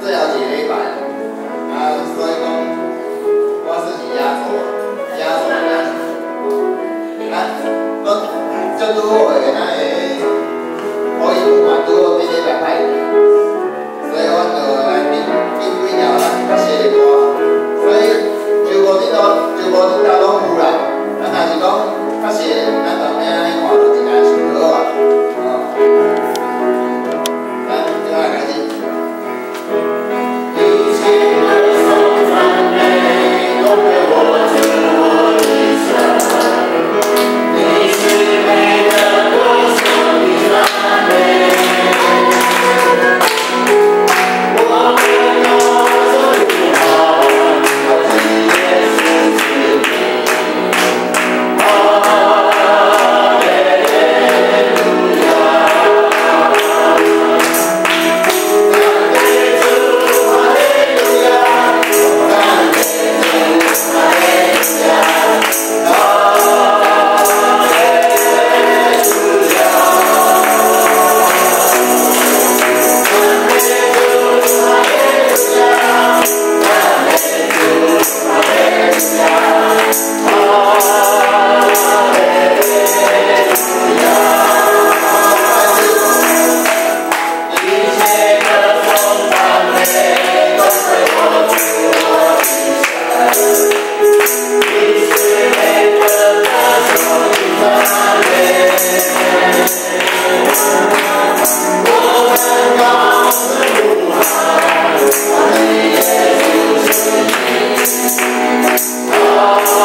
最後一个禮拜，啊，所以講我算是壓軸，壓軸的啊，攏足拄好的，咱的可以嘛拄好這禮拜歹去，所以阮就來編編幾條咱較熟的歌，所以周五頂頭，周五頂頭攏有啦。啊，若是講較熟的，咱就欲按呢看就一家唱就好啊。哦，咱這擺開始。一切歌頌讚美都歸我主我的神，你是配得歌頌的讚美。我們高聲呼喊，高舉耶穌之名，哈利路亞。讚美主，哈利路亞！讚美主，哈利路亞！哈利路亞！讚美主，哈利路亞！讚美主，哈利路亞！哈利路亞！一切歌頌讚美都歸我主我的神，你是配得歌頌的讚美。我們高聲呼喊，高舉耶穌之名，哈利路亞。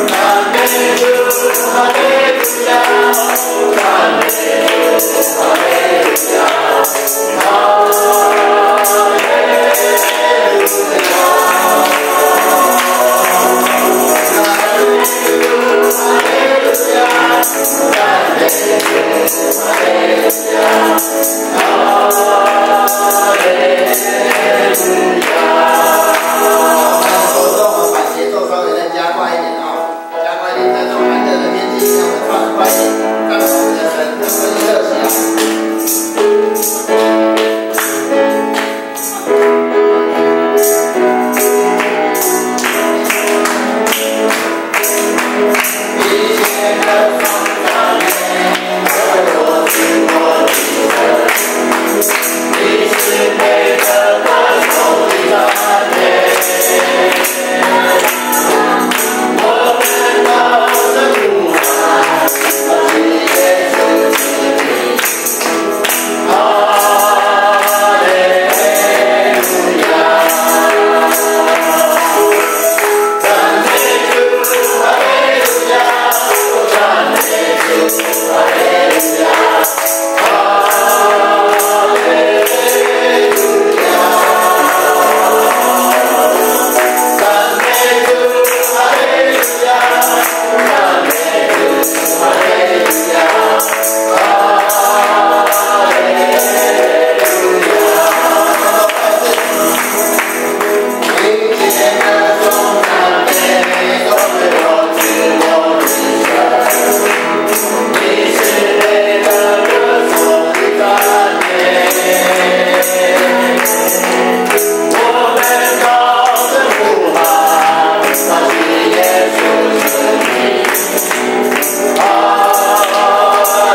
讚美主，哈利路亞！讚美主，哈利路亞！哈利路亞！讚美主，哈利路亞！讚美主，哈利路亞！哈利路亞！好，我們手動，我們把節奏稍微再加快一點啊，加快一點，在這種寒冷的天氣，讓我們唱快一點，讓我們的神能夠熱起來。一切歌頌讚美都歸我主我的神，你是配得歌頌的讚美。我們高聲呼喊，高舉耶穌之名，哈利路亞！讚美主，哈利路亞！讚美主，哈利路亞！哈利路亞！讚美主，哈利路亞！讚美主，哈利路亞！哈利路亞！一切歌頌讚美都歸我主我的神，你是配得歌頌的讚美。我們高聲呼喊，高舉耶穌之名，哈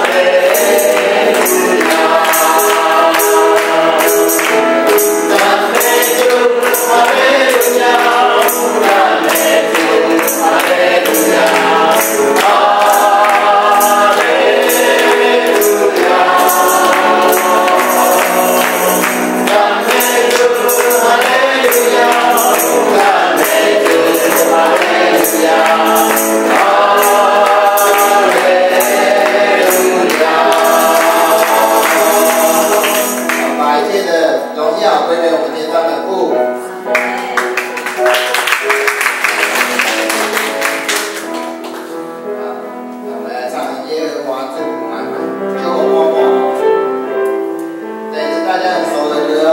利路亞！讚美主，哈利路亞！讚美主，哈利路亞！哈利路亞！讚美主，哈利路亞！讚美主，哈利路亞！哈利路亞！把一切的榮耀歸給我們天上的父。好，那我們來唱《耶和華祝福滿滿》，救我摸摸，這也是大家很熟的歌哦。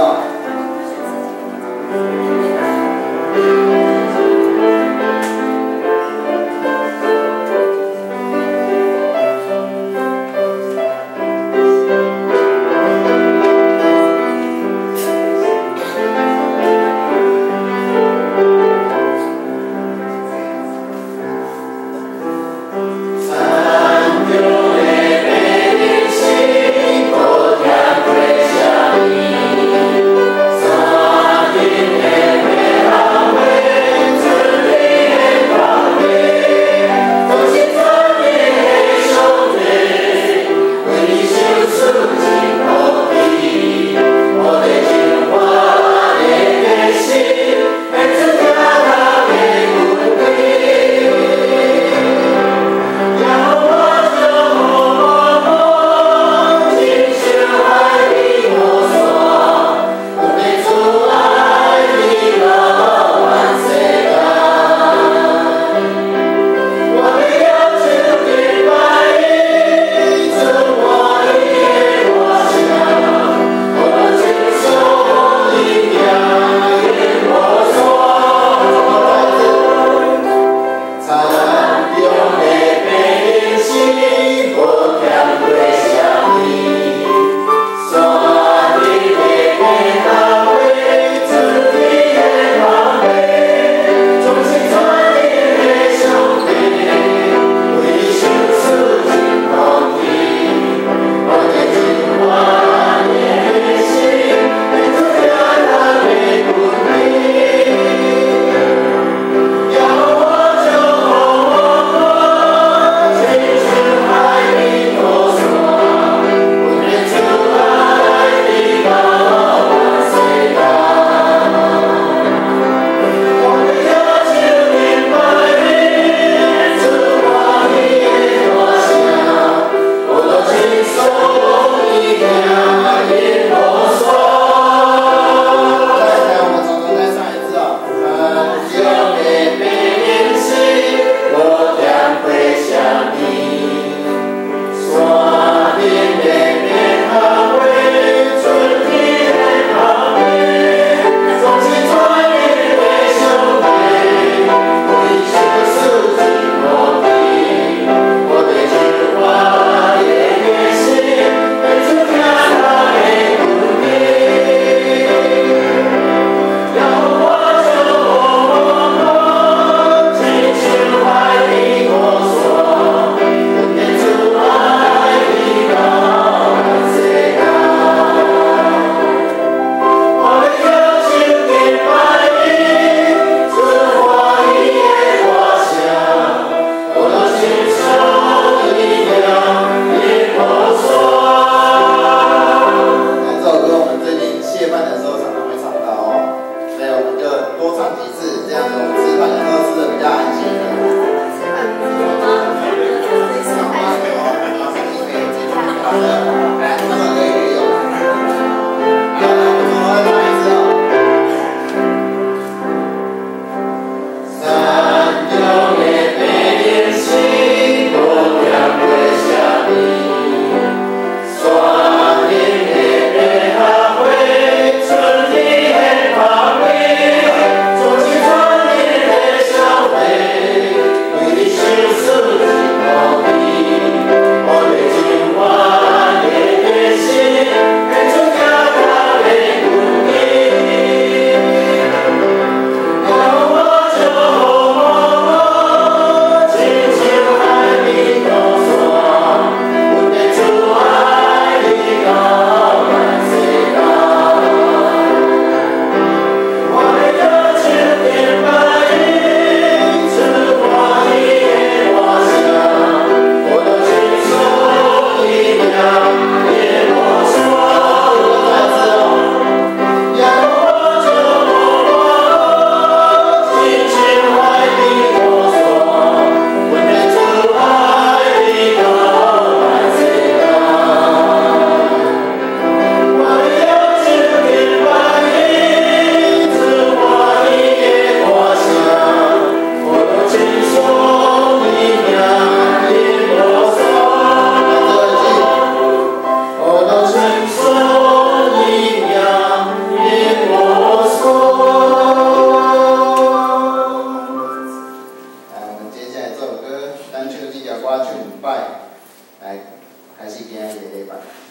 今仔日的禮拜。